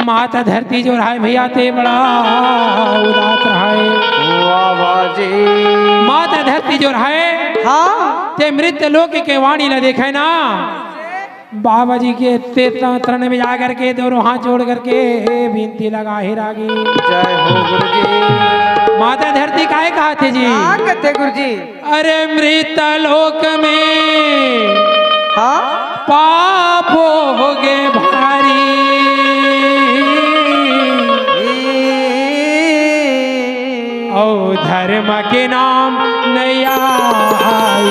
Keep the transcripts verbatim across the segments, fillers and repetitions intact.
माता धरती जो रहय भैया, ते बड़ा उदास रहय। वाह, वाह जी। माता धरती जो रहय, हाँ। ते मृत लोक के वाणी ल देखय ना, बाबा जी के ते त-, चरण में जा करके दोनों हाथ जोड़ करके बिनती लगाय हे रागी। जय हो गुरुजी। माता धरती काय कहत हे जी? का कहत हे गुरुजी? अरे मृत लोक में हाँ? पाप होगे भारी, अउ धर्म के नाम नइ आय।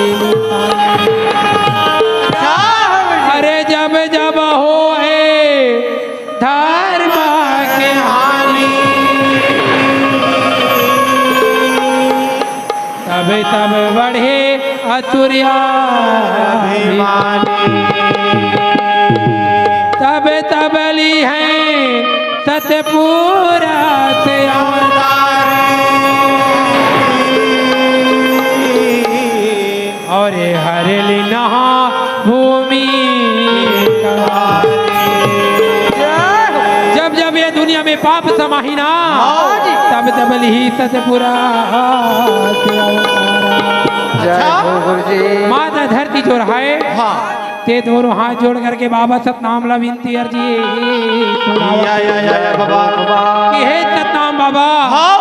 अरे जब जब होय धर्म के हानि, तब तब बढ़े असुर अभिमानी। तब तब लिहैं सतपुरा से अवतार। अउ हर लीन्ह भूमि। जब जब ये दुनिया में पाप समाही ना, हाँ जी। तब तब लिही सतपुरा से अवतारा। जय हो गुरुजी। माता धरती जो रहय, हाँ। ते दोनों हाथ जोड़ करके बाबा सतनाम ला विनती अर्जी सुनावत। या, या, या, या, बाबा। कि हे सतनाम बाबा, हाँ।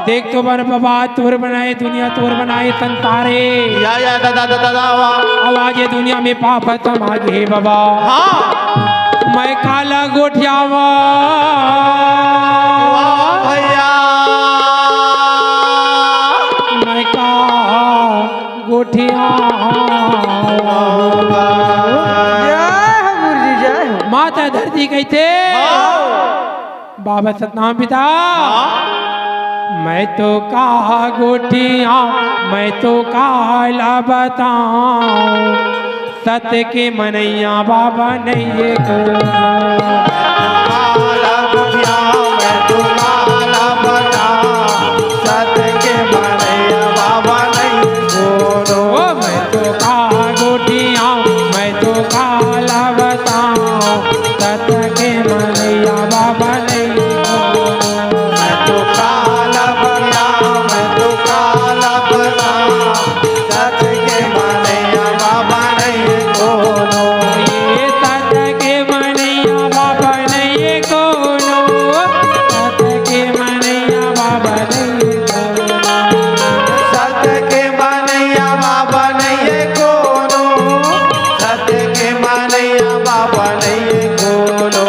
देख तो बर बाबा, तोर बनाय दुनिया, तोर बनाय संसार हे। या, या, दादा, दादा, दादा, वाह। अब आज ये दुनिया में पाप समागे हे बाबा। हाँ। मैं काला गोठियावँव। वाह भैया। मैं का गोठियावँव। जय हो गुरुजी, जय हो। माता धरती कहिथे। हाँ। बाबा सतनाम पिता, हाँ। मैं तो का गोठियावँव, मैं तो काला बतावँव, सत के मनइया बाबा नइये कोनो। काला गोठियावँव, मैं तो काला बतावँव, सत के मनइया बाबा नइये कोनो। ओ मैं तो का गोठियावँव, मैं तो काला बतावँव, सत के मनइया बाबा नइये कोनो। मैं तो काला बतावँव, मैं तो काला बतावँव, सत के मनइया बाबा नइये कोनो। ये सत के मनइया बाबा नइये कोनो, सत के मनइया बाबा नइये कोनो। सत के मनइया बाबा नइये कोनो, सत के मनइया बाबा नइये कोनो।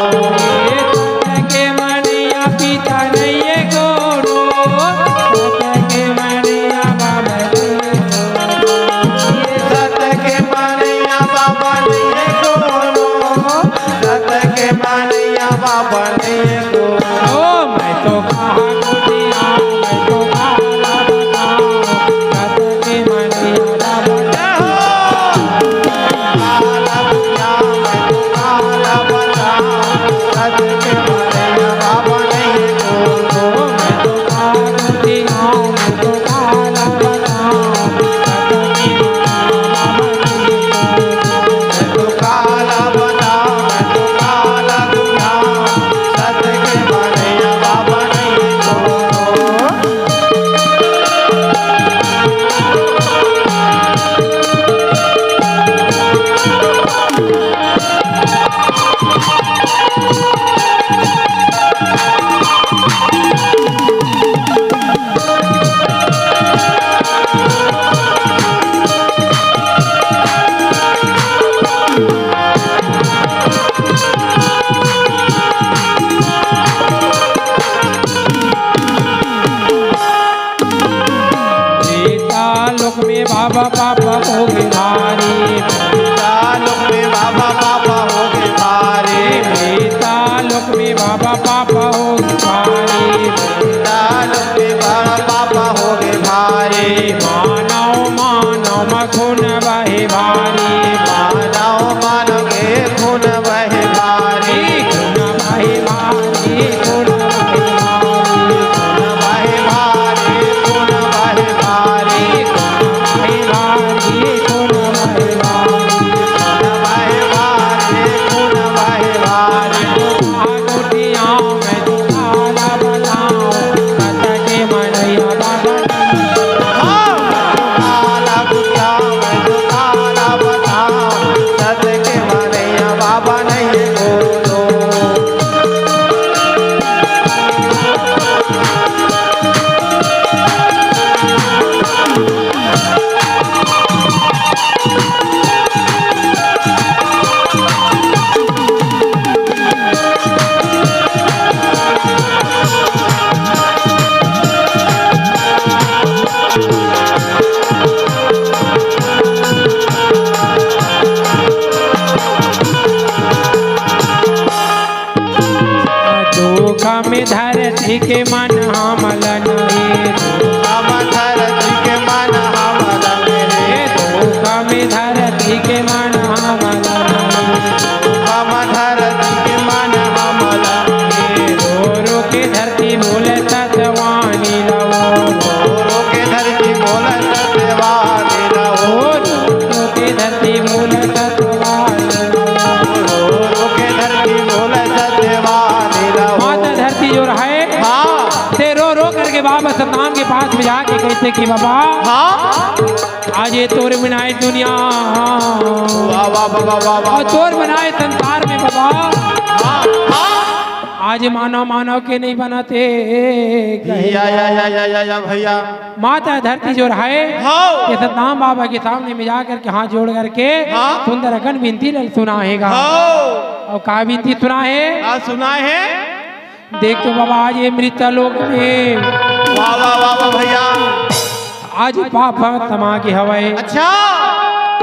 सत के मनइया पिता नइये कोनो, सत के मनइया बाबा नइये कोनो। सत के मनइया बाबा नइये कोनो, सत के मनइया बाबा नइये कोनो। ओ मैं तो कहाँ गोठियावँव, मैं तो काला बतावँव, सत के मनइया बाबा नइये कोनो। प्रेता लोक में बाबा पाप होगे भारी। प्रेता लोक में बाबा पाप होगे भारी। प्रेता लोक में बाबा पाप होगे भारी। प्रेता लोक में बाबा पाप होगे भारी। मानव, मानव म खून बहे भारी। मानव, मानव के खून बहे भारी। खून बहे भारी, खून बहे भारी। खून बहे भारी, खून बहे भारी। खून बहे भारी। में धरती के मन हमला नहीं। धोखा में धरती के मन हमला नहीं। हे धोखा में धरती के मन हमला नहीं। धोखा में धरती के मन हमला नहीं। रो रो के धरती बोले सतवानी ला वो। रो रो के धरती बोले सतवानी ला वो। रो रो के धरती बोले सतवानी ला वो। रो रो के धरती बोले सतवानी ला वो। माता धरती जो रहे, हाँ। ते रो रो करके बाबा सतनाम के पास में जाके कहथे कि बाबा, हाँ। आज ये तोर बिना ये दुनिया, वाह, वाह, वाह, वाह, वाह, और वाह। तोर बिना ये संसार में बाबा, हाँ, हाँ। आज मानव मानव के नहीं बनत हे कहे। या, या, या, या, या, या, भैया। माता धरती जो रहे, हाँ। ये सतनाम बाबा के सामने में जा करके हाथ जोड़ करके हाँ। सुंदर अकन विनती ल सुनाहेगा। हाँ। और का विनती सुनाहे? का सुनाहे? देख तो बाबा, आज ये मृत्यु लोक में वाह, वाह, वाह, वाह, भैया। आज पाप ह समा गे हवय। अच्छा।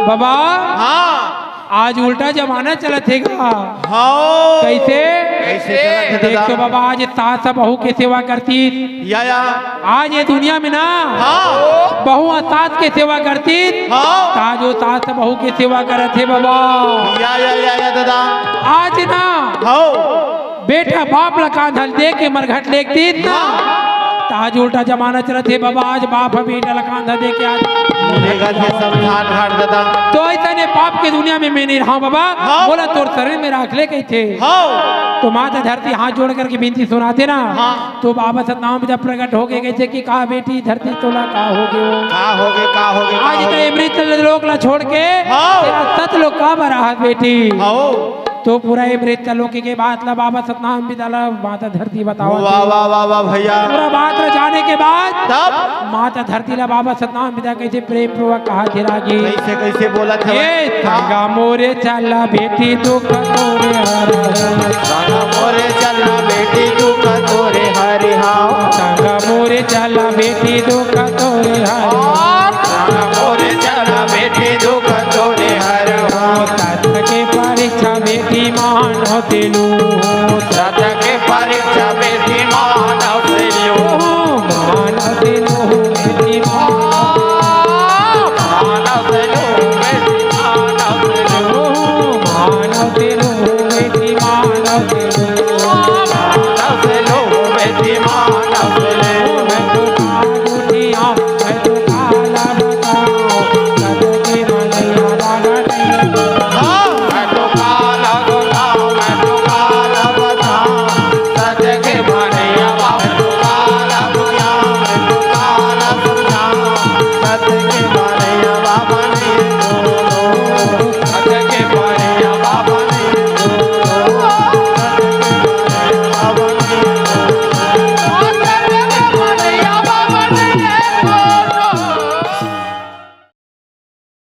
बाबा, हाँ। आज उल्टा जमाना चलत हे गा। हाँ। कैसे? कैसे चलत हे देख दादा? तो बाबा, आज सास बहू के सेवा करती। या, या। आज ये दुनिया में ना, हाँ। बहू ह सास के सेवा करती। हाँ। त आज वो सास बहू के सेवा करत हे बाबा। या, या, या, या, दादा। आज ना, हाँ। बेटा बाप ला कांधा दे के मरघट लेगतीस ना। त आज उल्टा जमाना चलत हे बाबा, आज बाप ह बेटा ला कांधा दे के आज लेगत हे शमशान घाट दादा। तो ऐसने पाप के दुनिया में मैं नहीं रहा बाबा, हाँ। मोला तोर शरण में राख ले कहिथे। हाँ। तो माता धरती हाथ जोड़ करके विनती सुनाथे ना। हाँ। तो बाबा सतनाम जब प्रकट हो गए कहिथे कि का बेटी धरती तोला का हो गयो? का हो गए, का हो गए, का आज हो ते गए? मृत लोक ला छोड़ के हाँ। तेरा सत लोक का बराहत बेटी। हाँ। तो पूरा ये मृत्यु लोक के बात ला बाबा सतनाम पिता ला माता धरती बतावत वाह, हे। वाह, वाह, वाह, भैया। पूरा बात ला जाने के बाद तब? माता धरती ला बाबा सतनाम पिता कैसे प्रेम पूर्वक कहाथे रागी। कैसे, कैसे बोलत हे? ये हाँ। संगा मोरे चला बेटी दुख तोरे हर। संगा मोरे चला बेटी दुख तोरे हर, हाँ। संगा मोरे चला बेटी दुख तोरे हर। संगा मोरे चला बेटी दुख तोरे हर, हाँ। सत के परीक्षा बेटी मानव तेलू हो। सत के परीक्षा बेटी मानव तेलू। मानव तेलू बेटी मानव। मानव तेलू बेटी मानव तेलू। मानव तेलू बेटी मानव तेलू।